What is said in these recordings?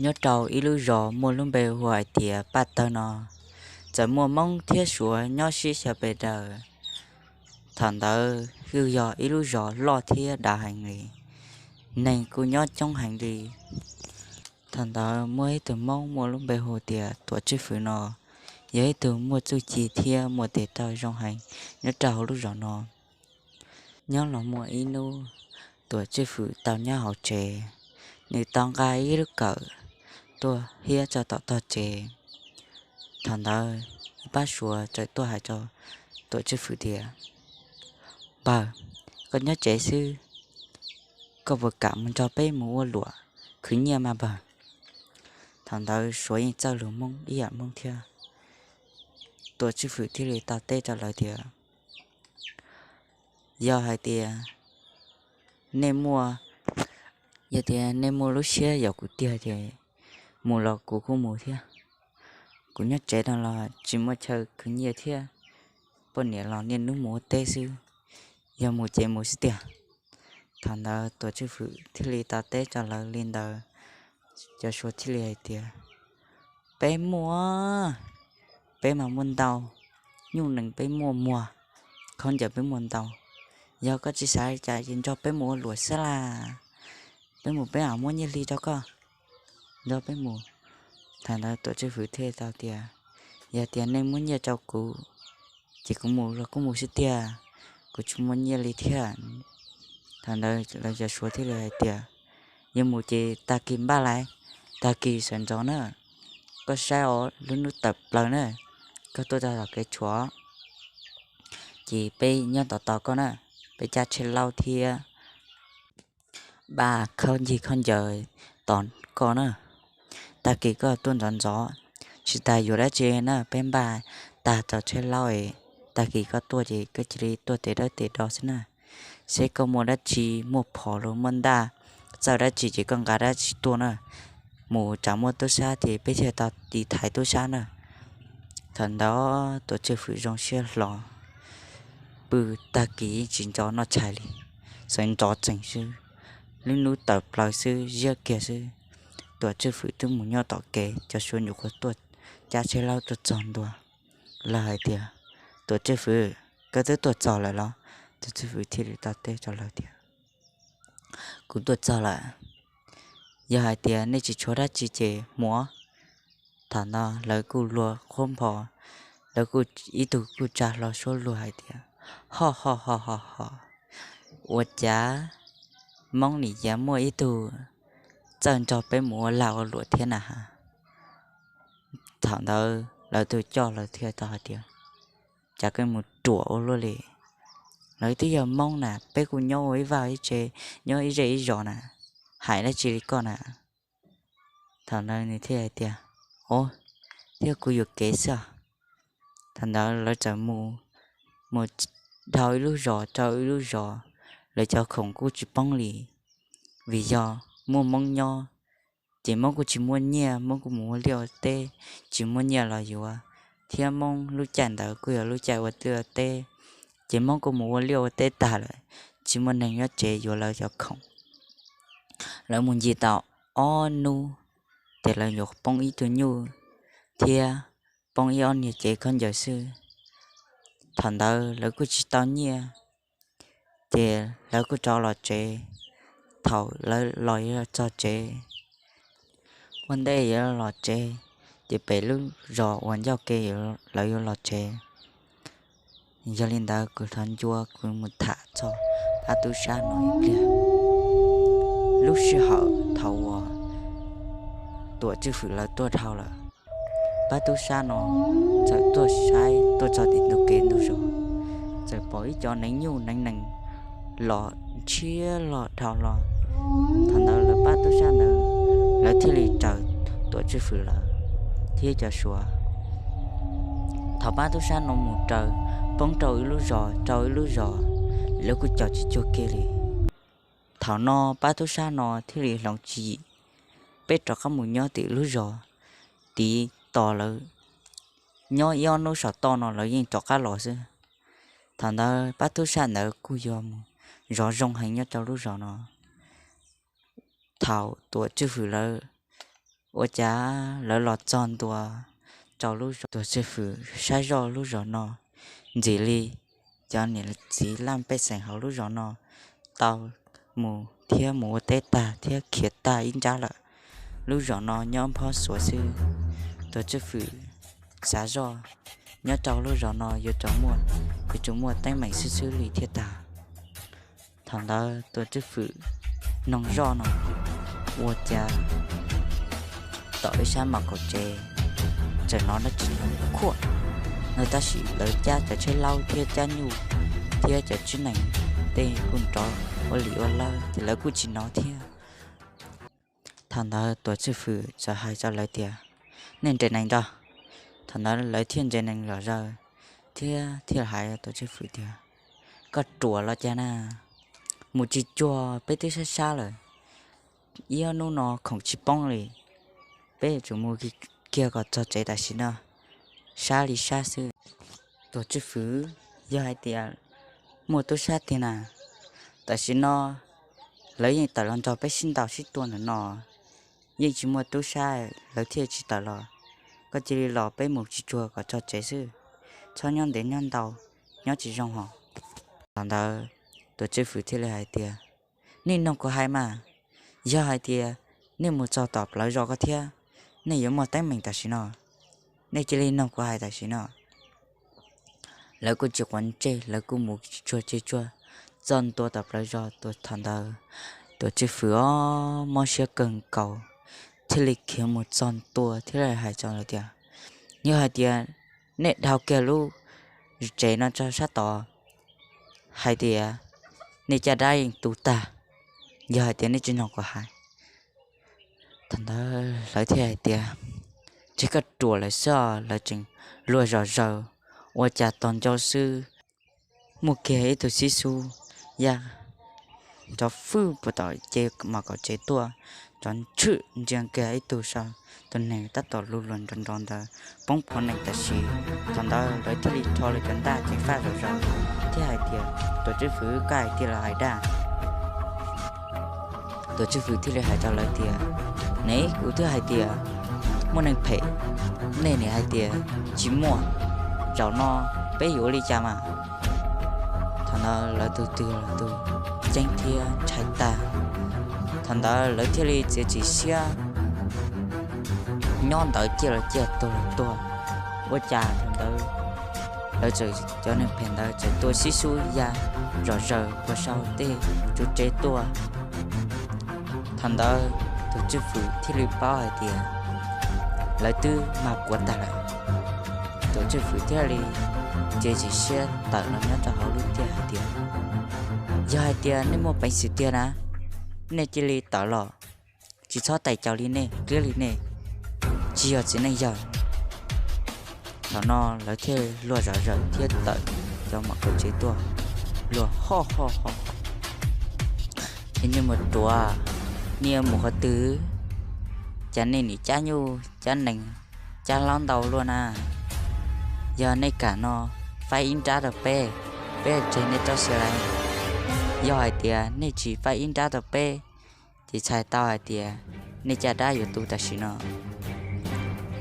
Nyob rau ib lub zos muaj lub npe hu hais tias Paj Tawg no, txawm muaj Hmoob thiab Suav nyob sib xyaw pes daws. Thaum ntawd kuj yog ib lub zos loj thiab dav heev li, neeg kuj nyob coob heev li. Thaum ntawd muaj ib tug Hmoob muaj lub npe hu tias Tuam Tswj Fwm no, yog ib tug muaj txuj ci thiab muaj tes taw zoo heev nyob rau hauv lub zos no. Nyob los muaj ib hnub, Tuam Tswj Fwm tau nyob hauv tsev, nws tau nqa ib lub kawm tuaj hiab tso tom tog tsev. Thaum ntawd ib pab Suav txawm tuaj hais rau Tuam Tswj Fwm tias, Npawg, koj nyob tsev xwb, koj puas kam mus nrog peb mus ua luam khwv nyiaj mas npawg? Thaum ntawd Suav yeej txawj lus Hmoob ib yam Hmoob thiab. Tuam Tswj Fwm thiaj li tau teb rau lawv tias, Yog hais tias nej muaj, yog tias nej muaj lub siab yuav kuv tiag ces mus los kuv kuj mus thiab. Kuv nyob tsev no los tsis muaj chaw khwv nyiaj thiab, poj niam los niaj hnub mus ua teb xwb, yog mus ces mus xwb tiag. Thaum ntawd Tuam Tswj Fwm thiaj li tau teb rau lawv li ntawd, cov Suav thiaj li hais tias, Peb muaj, peb mas muaj ntau, nyuj nees peb muaj muag, khaub ncaws peb muaj ntau. Yog koj tsis xav li cas ces nrog peb mus ua luam xwb las, peb mus peb mam muab nyiaj hli rau koj, nrog peb mus. Thaum ntawd Tuam Tswj Fwm thiaj tau tias, Yog tias nej muab nyiaj rau kuv ces kuv mus los kuj mus xwb tiag, kuv tsis muaj nyiaj li thiab. Thaum ntawd lawv cov Suav thiaj li hais tias, Yuav mus ces tag kis npaj lais, tag kis sawv ntxov na, koj saib os lub hnub tawm plaws na, koj tuaj txog tom kev tshuam ces peb nyob tos tos koj na, peb cab tsheb laub thiab npaj khaub ncig khaub ncaws tos koj na. Tag kis koj tuaj ntxov ntxov, tsis tas yuav dab tsi na peb npaj tag rau tsheb laub es, tag kis koj tuaj ces koj cia li tuaj tes dawb tes do xwb na, seb koj muaj dab tsi, muaj phom los muaj ntaj, txawj dab tsi ces koj nqa dab tsi tuaj na, mus tsam muaj tub sab ces peb thiaj tau tiv thaiv tub sab na. Thaum ntawd Tuam Tswj Fwm zoo siab hlo, pw tag kis tsis nco noj tshais li, sawv ntxov tsees xwb, lub hnub tawm plaws xwb ziab kiag xwb, Tuam Tswj Fwm twb mus nyob tom kev, cov Suav nyuam qhuav tuaj cab tsheb laub tuaj txog ntua. Lawv hais tias, Tuam Tswj Fwm, koj twb tuaj txog lawm los? Tuam Tswj Fwm thiaj li tau teb rau lawv tias, Kuv tuaj txog lawm, yog hais tias nej tsis tshuav dab tsi ces mus. Thaum no lawv kuj luag qhuab npho, lawv kuj ib tug kuj tsa hlo suab luag hais tias, Ho ho ho ho ho, ua cas Hmoob nim yav muaj ib tug txawj nrog peb mus ua lag ua luam thiab na ha. Thaum ntawd lawv tus coj lawv thiaj tau hais tias, Cas koj mus ruam ua luaj li, lawv twb yog Hmoob na, peb kuj nyob ua ib vaj ib tse, nyob ib zej ib zos na, hais dab tsi li koj na? Thaum ntawd nws thiaj hais tias, Os, thiab kuv yuam kev xwb. Thaum ntawd lawv txawm mus, mus dhau ib lub zos rau ib lub zos, lawv cov khoom kuj tsis poob li, vim yog muaj Hmoob nyob ces Hmoob kuj tsis muaj nyiaj, Hmoob kuj mus ua liaj ua teb, tsis muaj nyiaj los yuav, thiab Hmoob lub caij ntawd kuj yog lub caij ua liaj ua teb, ces Hmoob kuj mus ua liaj ua teb tag lawm, tsis muaj neeg nyob tsev yuav lawv cov khoom. Lawv mus ncig tau ob hnub, ces lawv yuav poob ib tug nyuj thiab poob ib ob niag cev khaub ncaws xwb. Thaum ntawd lawv kuj tsis tau nyiaj, ces lawv kuj rov los tsev. Thaum lawv los yuav txog tsev, ua ntej yuav los tsev, ces pem lub zos uas ncauj ke lawv yuav los tsev. Yog li ntawd kuv thov ncua kuv mus tham txog pab tub sab no ib pliag. Lub sij hawm thaum uas Tuam Tswj Fwm lawv tuaj dhau lawm, pab tub sab no txawm tuaj saib tuaj txog tim ntug kev ntug zos, txawm pom ib co neev nyuj neev nees los ntshiab los dhau los. Thaum ntawd lawv pab tub sab ntawd, lawv thiaj li raws Tuam Tswj Fwm lawv thiab cov Suav. Thaum pab tub sab no mus raws, poob rau ib lub zos rau ib lub zos, lawv kuj caum tsis cuag kiag li. Thaum no pab tub sab no thiaj li hloov tswv yim, peb rov qab mus nyob tim lub zos tid tos lawv, nyob ib ob hnub saum toj no lawv yeej rov qab los xwb. Thaum ntawd pab tub sab ntawd kuj yog mus zov zoo heev nyob rau lub zos no. Thaum Tuam Tswj Fwm lawv Ua cas lawv los txog ntua rau lub zos, Tuam Tswj Fwm sab zoj lub zos no ntxim li cov niam txiv laj pej xeem hauv lub zos no tau mus thiab mus ua teb tag thiab khiav tag ib nrab lawm. Lub zos no nyob phob xuav xwb. Tuam Tswj Fwm xav zoj nyob rau lub zos no yuav tsum muaj, yuav tsum muaj teeb meem xwb xwb li thiaj tag. Thaum ntawd Tuam Tswj Fwm noog zoj no, ua cas tom ib sab mom kaum tsev txawm hnov dab tsi khuaj no, tab sis lawv cab cov tsheb laub thiab cab nyuj thiab cov tsib nees tej kuj nrov ua lim ua lawv ces lawv kuj tsis hnov thiab. Thaum ntawd Tuam Tswj Fwm txawm hais rau lawv tias, nej nres nees tso. Thaum ntawd lawv thiaj nres nees zom zaws thiab thiaj hais Tuam Tswj Fwm tias, koj ruam los cas na, mus tsis cuag peb twb sab sab lawm, ib ob hnub no khoom tsis poob li, peb yuav tsum mus kiag kom txog tsev tam sim no, sab li sab xwb. Tuam Tswj Fwm, yog hais tias muaj tub sab tiag na, tam sim no lawv yeej tawm los nrog peb sib ntaus sib tua ntawm no, yeej tsis muaj tub sab lawv thiaj tsis tawm los. Koj cia li los peb mus tsis cuag kom txog tsev xwb, txhob nyob ntev nyob ntau, nyob tsis zoo hos. Thaum ntawd Tuam Tswj Fwm thiaj li hais tias, nej noog kuv hais mas, yog hais tias nej mus txog tom plawv zos ko thiab, nej yuav muaj teeb meem tam sim no, nej cia li noog kuv hais tam sim no. Lawv kuj tsis quav ntsej, lawv kuj mus tsuag tsuag tsuag txog ntua tom plawv zos. Thaum ntawd Tuam Tswj Fwm ob mob siab kawg nkaus, thiaj li khiav mus txog ntua thiab hais rau lawv tias, yog hais tias nej dhau kiag lub tsev no tso sab tod, hais tias nej caj dab yeej tu tag, yog hais tias nej tsis noog kuv hais. Thaum ntawd lawv thiaj hais tias, ces koj ruam lawm xwb os. Lawv tseem luag zom zaws, ua cas tos ncauj xwb muaj kiag ib tug xib xub ya nrov fwj puag tom ces mom kaum tsev tuaj, nrov ntshwm ntsia kiag ib tug saum tus nees tab tom luag luag nrov nrov ntawd poob phom nees tam sim. Thaum ntawd lawv thiaj li rho lawv cov ntaj ceev faj zom zaws thiab hais tias, Tuam Tswj Fwm, koj hais tiag los hais dag? Tuam Tswj Fwm thiaj li hais rau lawv tias, ne, kuv twb hais tias muaj neeg phem, nej nim hais tias tsis muaj, zaum no peb yuav ua li cas mas? Thaum ntawd lawv tus twg los tus ceeb thiab ntshai tag. Thaum ntawd lawv thiaj li txiav txim siab nyob ntawd ciaj los ciaj tuag los tuag. Ua cas thaum ntawd lawv txawm, cov neeg phem ntawd txawm tua xib xub ya zom zaws puag saum tej tsuv tsev tuaj. Thaum ntawd Tuam Tswj Fwm thiaj li paub hais tias lawv twb mag quav tag lawm. Tuam Tswj Fwm thiaj li txiav txim siab tawm los nyob rau hauv lub tiaj hais tias, yog hais tias nej muaj peev xwm tiag na, nej cia li tawm los, tsis txhob tais caus li nej, pliab li nej tsis yog txiv neej yawg. Thaum no lawv thiaj luag zom zaws thiab tawm cov mom kaum tsev tuaj, luag ho ho ho, nej mus ruam, nej mus qhov twg? Cas nej nim cab nyuj cab nees cab laub ntau luaj na? Yog nej kam no faib ib nrab rau peb, peb tseg nej txoj sia lawm. Yog hais tias nej tsis faib ib nrab rau peb, ces txhais tau hais tias nej caj dab yuav tu tam sim no.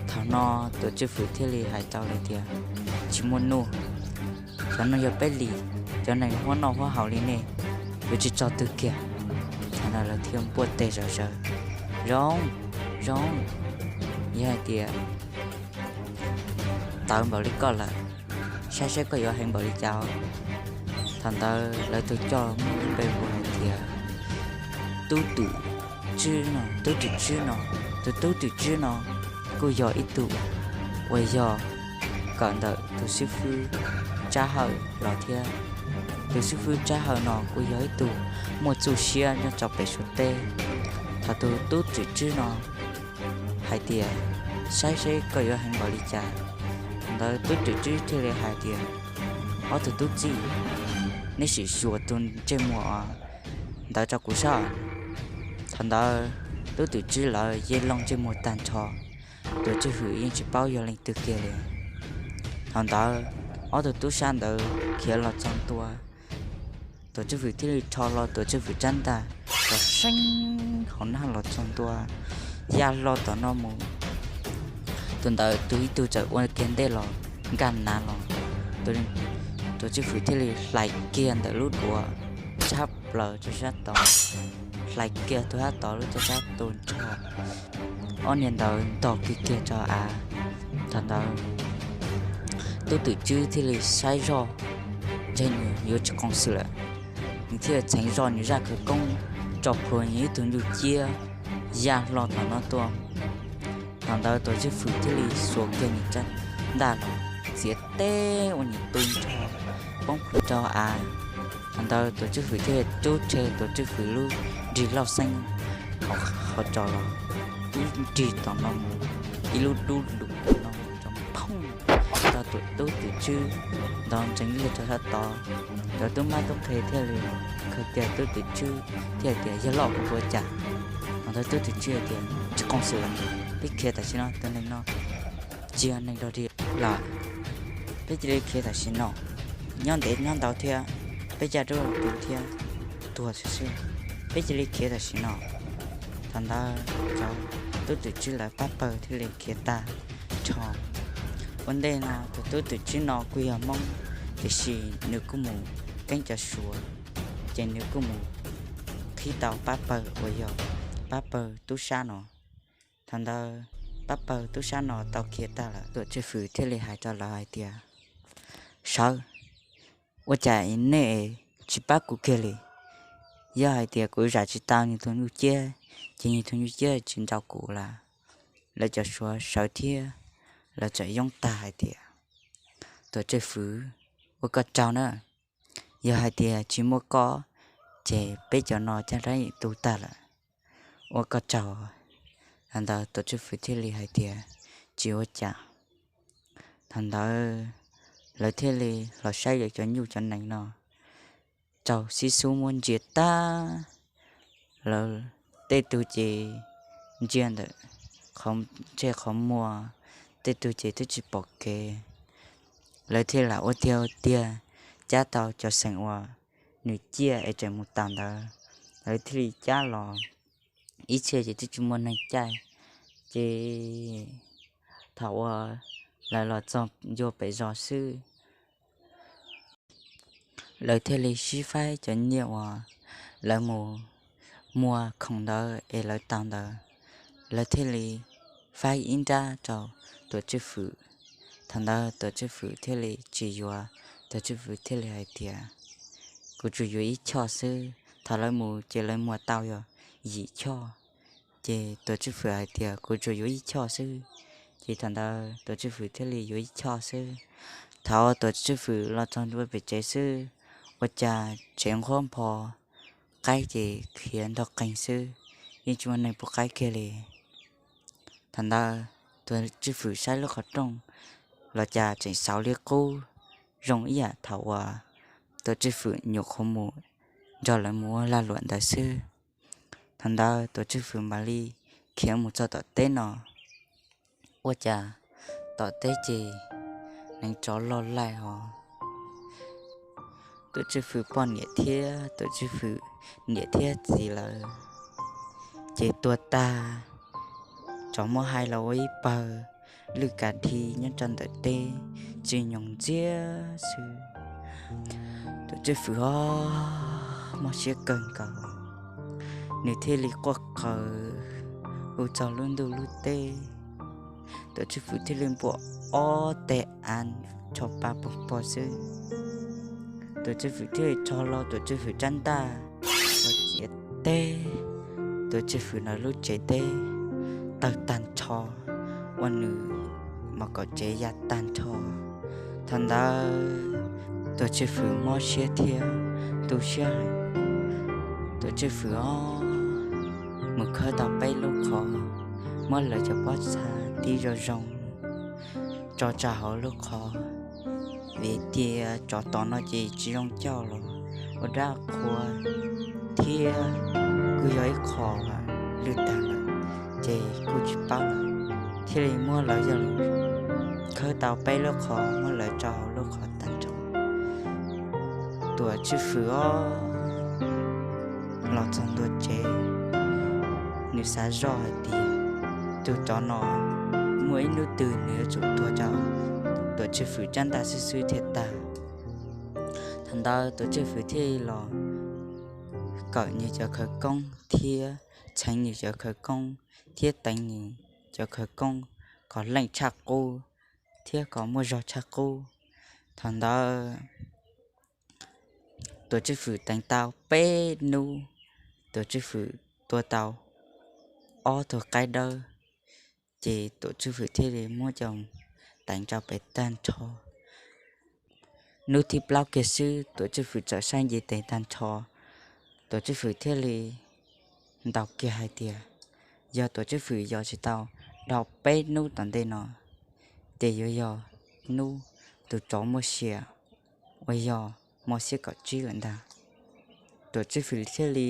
Thaum no Tuam Tswj Fwm thiaj li hais rau lawv tias, tsis muaj nuj, cov no yog peb li, cov neeg huab noj huab haus li nej yuav tsis txog twg kiag. Thaum no lawv thiaj npuaj teg zom zaws, zoo, zoo, yog hais tias tawv npaum li koj lawm, saib seb koj yuav heev npaum li cas. Thaum ntawd lawv tus coj muaj lub npe hu hais tias Tub Twm Tswb no. Tub Twm Tswb no, tus Tub Twm Tswb no kuj yog ib tug uas yog kawm ntawm tus xib fwb Tsab Hawm los thiab. Tus xib fwb Tsab Hawm no kuj yog ib tug muaj txuj siab nyob rau pem Suav teb. Thaum tus Tub Twm Tswb no hais tias, saib seb koj yuav heev npaum li cas. Thaum ntawd Tub Twm Tswb thiaj li hais tias, ob tug tub txib, neb sim xyuas tus ntsej muag ntawd rau kuv saib. Thaum ntawd Tub Twm Tswb lawv yeej looj ntsej muag tag nrho, Tuam Tswj Fwm yeej tsis paub yog leej twg kiag li. Thaum ntawd ob tug tub sab ntawd khiav los txog ntua, Tuam Tswj Fwm thiaj li rho los Tuam Tswj Fwm tsab ntaj, rov seeb hauv nab los txog ntua ya hlo tom no mus. Tus ntawd tus ib tug txawm ua kiag ntej los nkag nav los, Tuam Tswj Fwm thiaj li hlais kiag ntawm lub duav tshab plaws rau sab tod, hlais kiag tus hab tod lub caj dab tu nrho, ob niag ntawd ntog kiag kiag rau av. Thaum ntawd Tub Twm Tswb thiaj li saib zoj, ntshe nws yuav tsis qoos xwm lawm, nws thiaj txheev zoj nws zaj khawv koob, tso plhuav nws ib tug ncuj ciab ya hlo tom no tuaj. Thaum ntawd Tuam Tswj Fwm thiaj li xuas kiag nws rab ntaj los txiav teb ua nws tu nrho, poob plhuav rau av. Thaum ntawd Tuam Tswj Fwm thiaj li rub rhe Tuam Tswj Fwm lub nrig lauj xeeb hauv tso los, tub nrig tom no mus, ib lub dub lug tom no mus rau phooj rau Tuam, Tub Twm Tswb ntog ntsees liaj rau sab tod. Cov tub mab tub qhe thiaj li khaws kiag Tub Twm Tswb thiaj tias, Yawg loj, kuv ua cas? Thaum ntawd Tub Twm Tswb hais tias, Tsis qoos xwm lawm, peb khiav tam sim no, tus neeg no tsis yog neeg dog dig lawm, peb cia li khiav tam sim no. Nyob ntev nyob ntau thiab, peb caj dab tu thiab tuag xwb xwb, peb cia li khiav tam sim no. Thaum ntawd cov Tub Twm Tswb lawv pab pawg thiaj li khiav tag nrho. Ua ntej no tus Tub Twm Tswb no kuj yog Hmoob, tiam sis nws kuj mus keeb cov Suav, ces nws kuj mus qhib tau pab pawg uas yog pab pawg tub sab no. Thaum ntawd pab pawg tub sab no tau khiav tag lawm, Tuam Tswj Fwm thiaj li hais rau lawv hais tias, Sawv, ua cas nej tsis pab kuv kiag li? Yog hais tias kuv zam tsis tau nws tus ncuj ciab, ces nws tus ncuj ciab tsis nrau kuv lawm. Lawv cov Suav sawv thiab lawv txawm yoob tag hais tias, Tuam Tswj Fwm, ua koj tsaug na, yog hais tias tsis muaj koj, ces peb cov no caj dab yeej tu tag lawm, ua koj tsaug. Thaum ntawd Tuam Tswj Fwm thiaj li hais tias, Tsis ua cas. Thaum ntawd lawv thiaj li los saib lawv cov nyuj cov nees no, rau xib xub muab ntsia tag, lawv tej tug ces ntsia ntawm qhov ntsej qhov muag, tej tug ces twb tsis pom kev. Lawv thiaj lam ua tiag ua tiag cab tau cov xeem uas nws ciaj es tseem mus tas ntawd, lawv thiaj li cab los. Ib txhia ces twb tsis muaj neeg caij, ces thaum uas lawv los txog ncua pem zos xwb, lawv thiaj li sib faib cov nyiaj uas lawv mus muag khoom ntawd es lawv tau ntawd, lawv thiaj li faib ib nrab rau Tuam Tswj Fwm. Thaum ntawd Tuam Tswj Fwm thiaj li tsis yuav, Tuam Tswj Fwm thiaj li hais tias, Kuv tsuas yuav ib choj xwb. Thaum lawv mus ces lawv muag tau yog yim choj, ces Tuam Tswj Fwm hais tias, Kuv tsuas yuav ib choj xwb. Ces thaum ntawd Tuam Tswj Fwm thiaj li yuav ib choj xwb. Thaum Tuam Tswj Fwm los txog ntua pem tsev xwb, ua cas tsev nqhuab npho, qaib ces khiav nrog qees xwb, yeej tsis muaj neeg pub qaib kiag li. Thaum ntawd Tuam Tswj Fwm saib lub qhov rooj los cas tseem xauv li qub, zoo ib yam thaum uas Tuam Tswj Fwm nyuam qhuav mus nrog lawv mus ua lag luam ntawd xwb. Thaum ntawd Tuam Tswj Fwm mam li khiav mus txog tom teb no, ua cas tom teb ces neev tsov loj laij hos. Tuam Tswj Fwm poj niam thiab Tuam Tswj Fwm niam thiab txiv lawv ces tuag tag. Tsov muab hais los ua ib pawg lwj kav dhi nyob rau ntawm teb, tsis nyoos ntxiab xwb. Tuam Tswj Fwm ho mob siab kawg nkaus, nws thiaj li quaj qw hu txog lub ntuj lub teb. Tuam Tswj Fwm thiaj li npuam ob teg av rho pa pog pog xwb. Tuam Tswj Fwm thiaj li rho hlo Tuam Tswj Fwm rab ntaj los txiav teb Tuam Tswj Fwm ntawd lub tsev teb tawg tag nrho, ua nws mos kaum tsev ya tag nrho. Thaum ntawd Tuam Tswj Fwm mob siab thiab tu siab heev. Tuam Tswj Fwm ob mus khawb tau peb lub qhov, muab lawv cov pob txha tib zoo zoo tso rau hauv lub qhov, vim tias tsov tom no ces tsis zoo coj los ua dab qhua thiab kuj yog ib qho lwj tag lawm, ces kuj tsis paub lawm, thiaj li muab lawv yog khawb tau peb lub qhov muab lawv tso hauv lub qhov tag nrho. Tuam Tswj Fwm ob los txog ntua tsev, nws xav zoj hais tias tus tsov no muaj ib hnub twg nws yuav tsum tuag rau Tuam Tswj Fwm tsab ntaj xwb xwb thiaj tag. Thaum ntawd Tuam Tswj Fwm thiaj los kawm nws cov khawv koob thiab txheev nws cov khawv koob thiab teev nws cov khawv koob kom leej tshaj qub thiab kom muaj zog tshaj qub. Thaum ntawd Tuam Tswj Fwm teev tau peb hnub, Tuam Tswj Fwm tua tau ob tug qaib dawb, ces Tuam Tswj Fwm thiaj li muab coj teev rau pem tag nrho. Hnub thib plaub kiag xwb Tuam Tswj Fwm txawm saib nce tes tag nrho, Tuam Tswj Fwm thiaj li ntaus kiag hais tias yog Tuam Tswj Fwm yos tsis tau dhau peb hnub tom ntej no, ces yuav yog hnub tus tsov muaj sia uas yog hmo xiab kaum tsib lawm ntag. Tuam Tswj Fwm thiaj li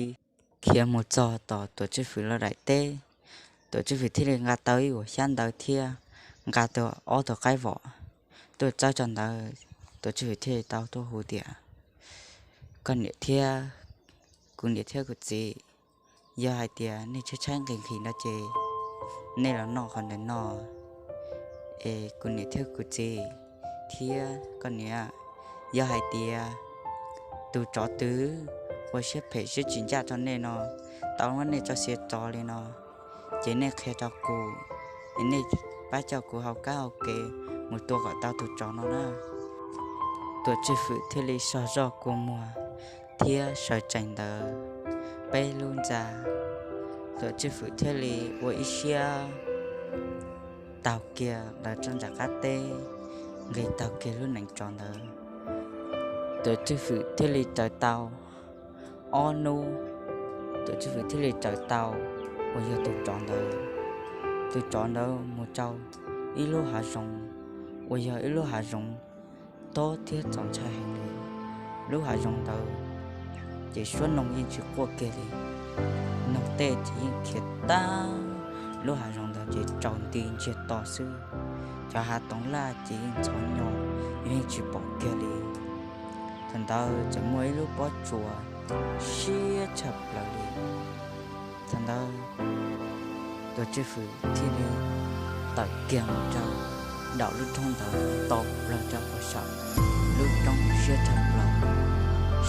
khiav mus txog tom Tuam Tswj Fwm lawv daim teb. Tuam Tswj Fwm thiaj li nqa tau ib uas xyab ntawv thiab nqa tau ob tug qaib vom tuaj txawb rau ntawd. Tuam Tswj Fwm thiaj li tau tuaj hu tias, koj niam thiab kuv niam thiab kuv txiv, yog hais tias nej tshaib tshaib nqhis nqhis no ces nej los noj qhov ntawm no. Es kuv niam thiab kuv txiv thiab koj niam, yog hais tias tus tsov twg ua siab phem siab tsis ncaj rau nej no, tau muab nej tso siav tso li no, ces nej qhia rau kuv, es nej pab coj kuv hauv kab hauv kev mus tua kom tau tus tsov no na. Tuam Tswj Fwm thiaj li sog zoj kua muag thiab sawv tsees ntawd peb lub ntxa. Tuam Tswj Fwm thiaj li ua ib siab taug kiag lawv rau nram qab teb, nqis taug kiag lub neev tsov ntawd. Tuam Tswj Fwm thiaj li raws tau ob hnub, Tuam Tswj Fwm thiaj li raws tau uas yog tus tsov ntawd. Tus tsov ntawd mus rau ib lub hav zoov uas yog ib lub hav zoov tob thiab txaus ntshai heev li. Lub hav zoov ntawd ces suab noog yeej tsis quaj kiag li, noog tej ces yeej khiav tag. Lub hav zoov ntawd ces tsaus nti ntsiag to xwb, cov hav toov laj ces yeej ntxhov nyo, yeej tsis pom kiag li. Thaum ntawd txawm muaj ib lub pob tsuas siab tshaj plaws li. Thaum ntawd Tuam Tswj Fwm thiaj li tawm kiag mus rau daum lub roob ntawd, tau plaws rau puag saum lub roob siab tshaj plaws,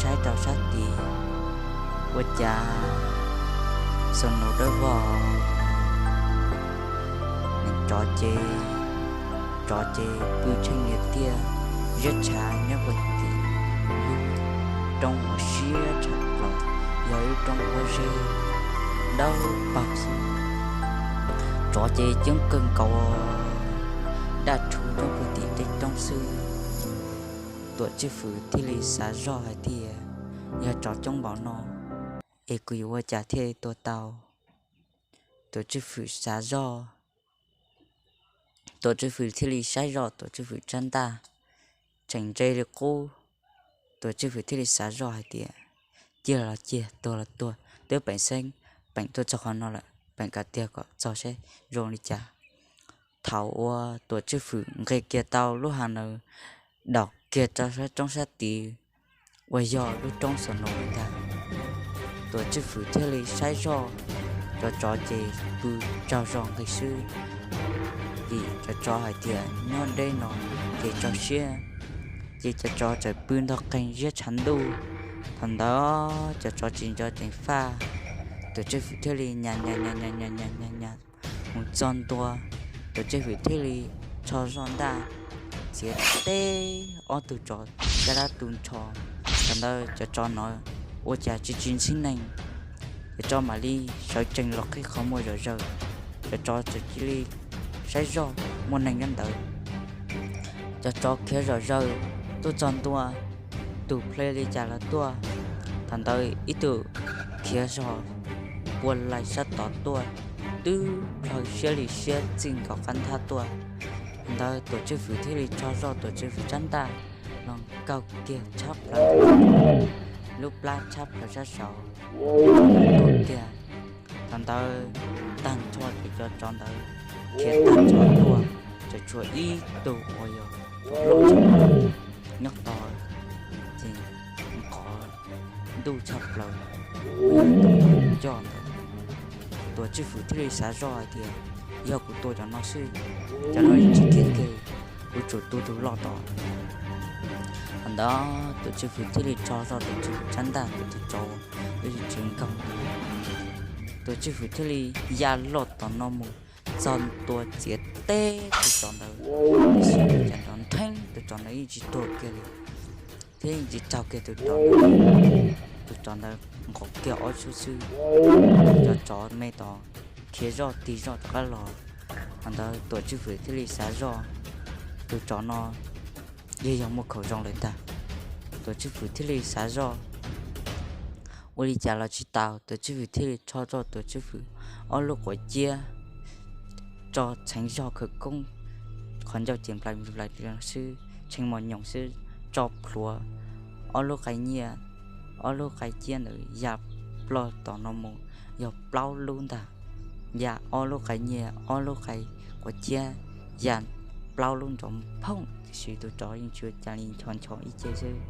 saib rau sab tid, ua cas xoom nus dawb vog, tsov ces, tsov ces pw tsheej niam tiaj ziab tshav nyob puag tim lub roob uas siab tshaj plaws, yog ib lub roob pob zeb dawb paug xwb. Tsov ces coob kawg nkaus, daj rhu nyob puag tim tej roob xwb. Tuam Tswj Fwm thiaj li xav zoj hais tias yog tsov coob npaum no es kuv yuav ua cas thiaj tua tau. Tuam Tswj Fwm xav zoj, Tuam Tswj Fwm thiaj li saib zoj Tuam Tswj Fwm tsab ntaj tseem ntse li qub. Tuam Tswj Fwm thiaj li xav zoj hais tias cia los cia, tuag los tuag, twb peem xeeb peem tuaj txog qhov no lawm, peem kav tiag kom txog saib zoo li cas. Thaum uas Tuam Tswj Fwm nqis kiag tau lub hav ntawd, daus kiag rau sab roob sab tid uas yog lub roob xoom nus ntag, Tuam Tswj Fwm thiaj li saib zoj cov tsov ces pw tsaug zog nqis xwb, vim cov tsov hais tias nyob deb no ces tso siab, ces cov tsov txawm pw ntog qeeg ziab tshav ntuj. Thaum ntawd cov tsov tsis nco ceev faj, Tuam Tswj Fwm thiaj li nyas nyas nyas nyas nyas nyas nyas mus txog ntua, Tuam Tswj Fwm thiaj li rho zoj ntaj txiav teb ob tug tsov caj dab tu nrho. Thaum ntawd cov tsov no ua cas tsis tsis ntxhib neeg, cov tsov mam li sawv tsees los qhib qhov muag zom zaws. Cov tsov txawm cia li saib zoj muaj neeg nyob ntawd, cov tsov khiav zom zaws tuaj txog ntua, tus ple li cas los tuaj. Thaum ntawd ib tug khiav zog puag laim sab tod tuaj, twb plhaw siab li siab txij nkaus qab nthab tuaj. Thaum ntawd Tuam Tswj Fwm thiaj li rho zoj Tuam Tswj Fwm tsab ntaj los kaw kiag tshab plaws, lub plab tshab plaws sab saud tuaj kiag. Thaum ntawd tag nrho ces cov tsov ntawd khiav tag nrho tuaj, tseem tshuav ib tug uas yog loj nyob tod, ces nqov ntuj tshaj plaws, coj ntawd. Tuam Tswj Fwm thiaj li xav zoj hais tias yog kuv tua cov no xwb, cov no yeej tsis khiav kiag, kuv tsum tua tus loj tod. Thaum ntawd Tuam Tswj Fwm thiaj li tso zog Tuam Tswj Fwm tsab ntaj, tus tsov yeej tsis nkaug. Tuam Tswj Fwm thiaj li ya loj tom no mus txog ntua txiav teb tus tsov ntawd, tiam sis cas nrov nrheeb tus tsov ntawd yeej tsis tuag kiag li, thiab yeej tsis raug kiag tus tsov ntawd. Tus tsov ntawd nqos kiag ob suab xwb, cov tsov me tod khiav zoj tig zoj rov qab los. Thaum ntawd Tuam Tswj Fwm thiaj li xav zoj, tus tsov no yeej yog muaj khaum zoo lawm ntag. Tuam Tswj Fwm thiaj li xav zoj ua li cas los tsis tau, Tuam Tswj Fwm thiaj li rho rau Tuam Tswj Fwm ob lub quav ciab, tso txheev zog khawv koob, qhov ncauj ces nplais nplais xwb, tshee mos nyoos xwb, tso plhuav ob lub qai nyiaj, ob lub qai ciab ntawd ya ploj tom no mus yog plaub lub ntag. Ya ob lub qai nyiaj, ob lub qai quav ciab ya plaub lub nrov phooj, tiam sis tus tsov yeej tsis ua cas li, ncho ncho ib ce xwb.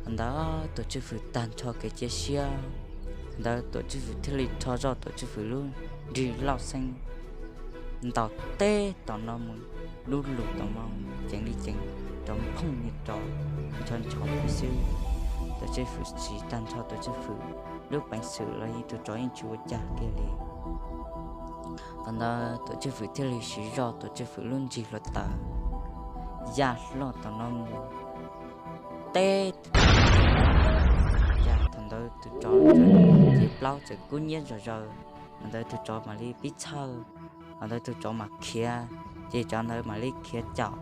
Thaum ntawd Tuam Tswj Fwm tag nrho kev cia siab. Thaum ntawd Tuam Tswj Fwm thiaj li rho zoj Tuam Tswj Fwm lub nrig lauj xeeb ntaus teb tom no mus, lub lus tom no ceev li ceev, nrov phooj ni rov, ncho ncho peb xwb. Tuam Tswj Fwm siv tag nrho Tuam Tswj Fwm lub peev xwm los yeej tus tsov yeej tsis ua cas kiag li. Thaum ntawd Tuam Tswj Fwm thiaj li siv zoj Tuam Tswj Fwm lub nrig hluav taws ya loj tom no mus teb. Cas thaum ntawd tus tsov ces plaub txawm kub hnyiab zom zaws, thaum ntawd tus tsov mam li pib txhawj, thaum ntawd tus tsov mam khiav, ces cov ntawd mam li khiav caum.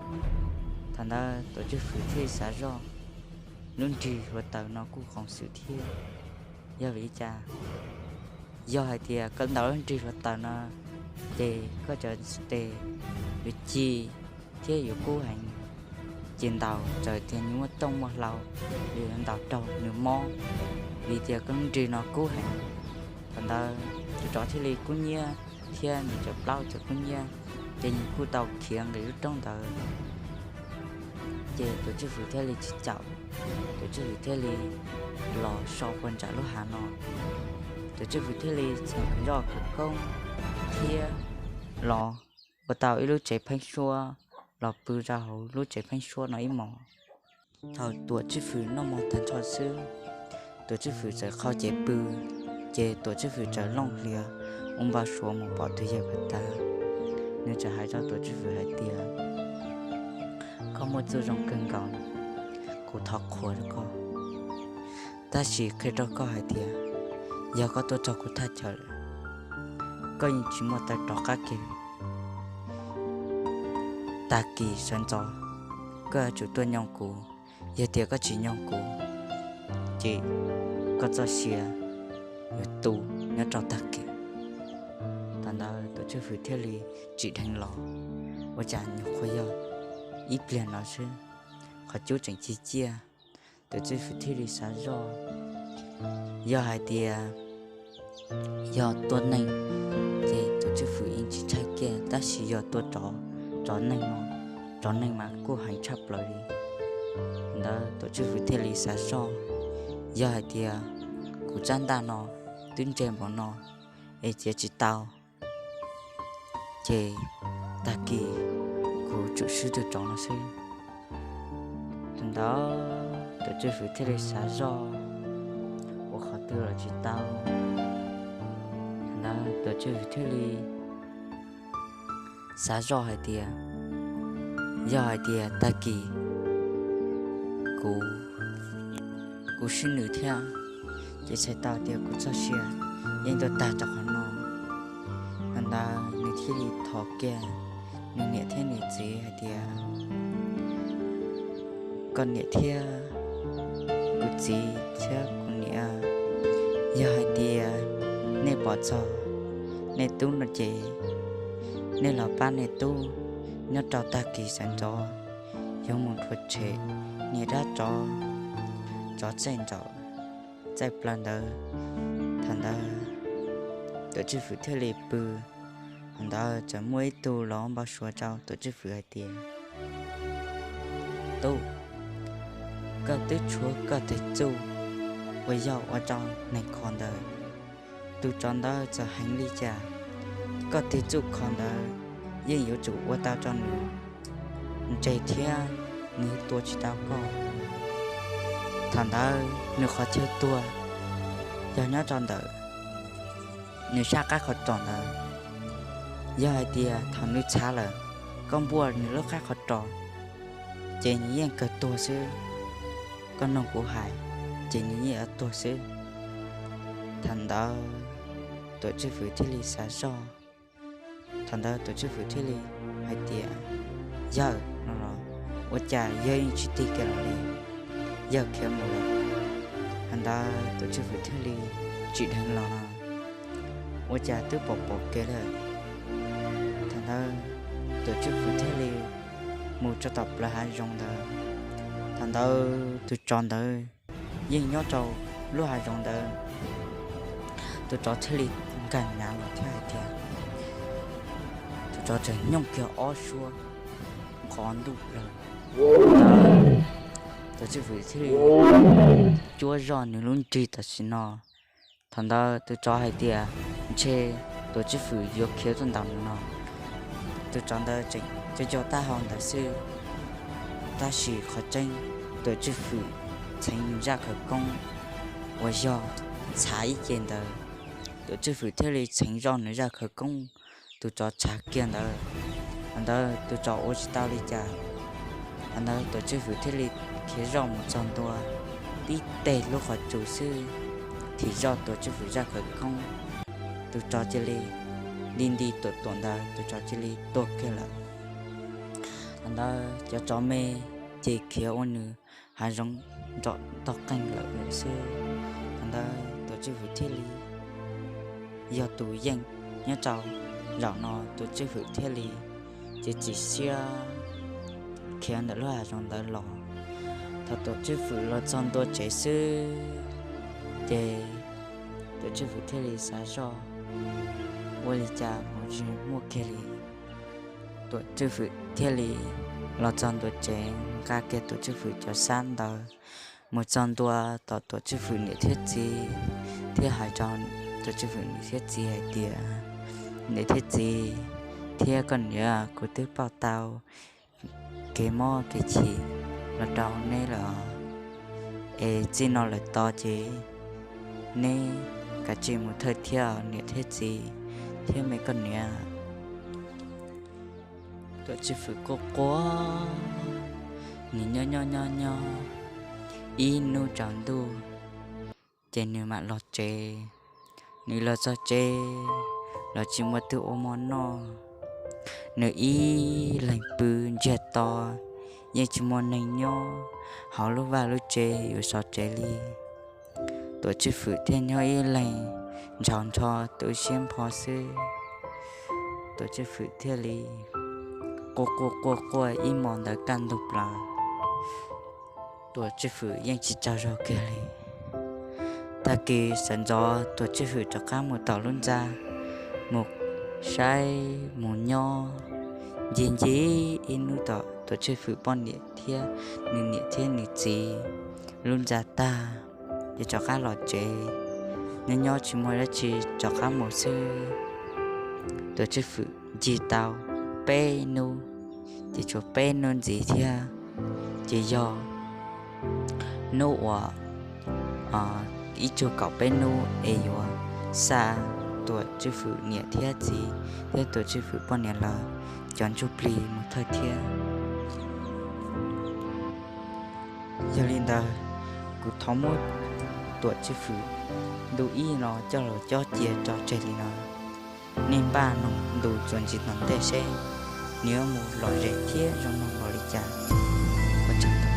Thaum ntawd Tuam Tswj Fwm thiaj li xav zoj, lub nrig hluav taws no kuj qoos xwm thiab. Yog vim li cas? Yog hais tias koj ntaus lub nrig hluav taws no ces koj cov tes yuav ci thiab yuav kub heev, ces ntaus txawm tias nws muaj tooj muaj hlau, yuav ntaus raug nws mob, vim tias koj lub nrig no kub heev. Thaum ntawd tus tsov thiaj li kub hnyiab thiab nws cov plaub txawm kub hnyiab, ces nws kuj tau khiav nqis lub roob ntawd. Ces Tuam Tswj Fwm thiaj li tsis caum, Tuam Tswj Fwm thiaj li los so puag nram lub hav no. Tuam Tswj Fwm thiaj li txheev zoj khawv koob thiab los ua tau ib lub tsev pheeb suab los pw rau hauv lub tsev pheeb suab no ib hmos. Thaum Tuam Tswj Fwm noj mov tag nrho xwb, Tuam Tswj Fwm txawm qhau cev pw, ces Tuam Tswj Fwm txawm looj hlias ua npau suav mus pom tus yawg pag tas. Nws txawm hais rau Tuam Tswj Fwm hais tias, koj muaj txuj zoo kawg nkaus, kuv thov qhuas rau koj. Tab sis qhia rau koj hais tias, yog koj tuaj raug kuv thaj chaw lawm, koj yeej tsis muaj taw rov qab kiag. Tag kis sawv ntxov koj yuav tsum tuaj nyob kuv, yog tias koj tsis nyob kuv, ces koj txoj sia yuav tu nyob rau tag kis. Thaum ntawd Tuam Tswj Fwm thiaj li tsim dheev los, ua cas nyuam qhuav yog ib pliag no xwb, qhov cub tseem cig ciaj. Tuam Tswj Fwm thiaj li xav zoj, yog hais tias yog tua neeg ces Tuam Tswj Fwm yeej tsis tshaib kiag, tab sis yog tua tsov, tsov neeg no, tsov neeg mas kuj heev tshaj plaws li. Ntawd Tuam Tswj Fwm thiaj li xav zoj, yog hais tias kuv tsab ntaj no twb ntse npaum no es txiav tsis tau, ces tag kis kuv tsum swb tus tsov no xwb. Thaum ntawd Tuam Tswj Fwm thiaj li xav zoj, ua qhov twg los tsis tau. Thaum ntawd Tuam Tswj Fwm thiaj li xav zoj hais tias, yog hais tias tag kis kuv, kuv swb nws thiab, ces txhais tau tias kuv txoj sia yeej tuag tag rau qhov no. Thaum ntawd nws thiaj li thov kiag nws niam thiab nws txiv hais tias, koj niam thiab kuv txiv thiab kuv niam, yog hais tias nej pom txog nej tub no ces nej los pab nej tub nyob rau tag kis sawv ntxov, yuav mus rhuav tshem niag dab tsov, tsov txaij ntsaum txaij plaws ntawd. Thaum ntawd Tuam Tswj Fwm thiaj li pw. Thaum ntawd txawm muaj ib tug los npau suav rau Tuam Tswj Fwm hais tias, tub, koj twb tshuav koj tes txuj uas yog ua rau neeg kho ntawd, tus tsov ntawd txawm heev li cas, koj tig txuj kho ntawd yeej yuav tsum ua tau rau nws ntseg thiab nws tua tsis tau koj. Thaum ntawd nws qhov chaw tuag yog nyob rau ntawm nws sab qab qhov ros ntawd. Yog hais tias thaum nws txhav lawm, koj npuaj nws lub qab qhov ros, ces nws yeej kawg tuag xwb. Koj noog kuv hais, ces nws yeej yuav tuag xwb. Thaum ntawd Tuam Tswj Fwm thiaj li xav zoj. Thaum ntawd Tuam Tswj Fwm thiaj li hais tias, yawg, no los ua cas yawg yeej tsis tig kiag los li, yawg khiav mus lawm? Thaum ntawd Tuam Tswj Fwm thiaj li tsim dheev los no, ua cas twb pom pom kev lawm. Thaum ntawd Tuam Tswj Fwm thiaj li mus rau tom plawv hav zoov ntawd. Thaum ntawd tus tsov ntawd yeej nyob rau lub hav zoov ntawd. Tus tsov thiaj li nkag nav los thiab hais tias, tus tsov txawm nyooj kiag ob suab nqos ntuj plaws. Tuam Tswj Fwm thiaj li cuab zoj nws lub nrig tam sim no. Thaum ntawd tus tsov hais tias, ntshe Tuam Tswj Fwm yuav khiav tuaj ntaus nws no. Tus tsov ntawd tseem co co taub hau ntawd xwb, tab sis qhov tseeb Tuam Tswj Fwm txheev nws zaj khawv koob uas yog txhav ib ce ntawd. Tuam Tswj Fwm thiaj li txheev zoj nws zaj khawv koob, tus tsov txhav kiag ntawd. Thaum ntawd tus tsov ua tsis tau li cas. Thaum ntawd Tuam Tswj Fwm thiaj li khiav zoj mus txog ntua tib teg lub qhov tsua xwb, thim zoj Tuam Tswj Fwm zaj khawv koob, tus tsov cia li nti nti tuam tuam ntawd, tus tsov cia li tuag kiag lawm. Thaum ntawd cov tsov me ces khiav ua nws hav zoov nrom ntog qeeg lawm xwb. Thaum ntawd Tuam Tswj Fwm thiaj li yog tus yeej nyob rau zaum no, Tuam Tswj Fwm thiaj li txiav txim siab khiav ntawm lub hav zoov ntawd los. Thaum Tuam Tswj Fwm los txog ntua tsev xwb, ces Tuam Tswj Fwm thiaj li xav zoj, ua li cas mus tsis muaj kiag li. Tuam Tswj Fwm thiaj li los txog ntua tsev, nqa kiag Tuam Tswj Fwm cov xab ntawd mus txog ntua tom Tuam Tswj Fwm niam thiab txiv, thiab hais rau Tuam Tswj Fwm niam thiab txiv hais tias, niam thiab txiv thiab koj niam, kuv twb pauj tau kev mob kev chim los rau neb lawm, es txij no lawm tod ces neb kav tsij mus thawj thiab niam thiab txiv thiab me koj niam. Tuam Tswj Fwm quaj quaj, nws nyob nyob nyob nyob ib hnub tsaus ntuj, ces nws mam los tsev. Nws los txog tsev los tsis muaj twg ua mov noj, nws ib leeg pw ntsiag to, yeej tsis muaj neeg nyob hauv lub vaj lub tsev yuav sov tsev li. Tuam Tswj Fwm thiaj nyob ib leeg ntshaus nrho tu siab npho xwb. Tuam Tswj Fwm thiaj li quaj quaj quaj quaj ib hmos ntawd kaj ntug plaws, Tuam Tswj Fwm yeej tsis tsaug zog kiag li. Tag kis sawv ntxov Tuam Tswj Fwm rov qab mus tom lub ntxa, mus saib mus nyob ncig ncig ib hnub tom Tuam Tswj Fwm poj niam thiab nws niam thiab nws txiv lub ntxa tag, ces rov qab los tsev. Nyob nyob tsis muaj dab tsi rov qab mus xwb. Tuam Tswj Fwm ncig tau peb hnub, ces tshuav peb hnub ntxiv thiab, ces yog hnub uas ib tsug kaum peb hnub es yuav xa Tuam Tswj Fwm niam thiab txiv thiab Tuam Tswj Fwm poj niam lawv cov ntsuj plig mus thawj thiab. Yog li ntawd, kuv thov muab Tuam Tswj Fwm ntu ib no coj los cob cia rau tseg li no. Nej npaj noog ntu txuas ntxiv tom ntej seb nws yuav mus lom zem thiab zoo mloog npaum li cas. Ua tsaug ntau.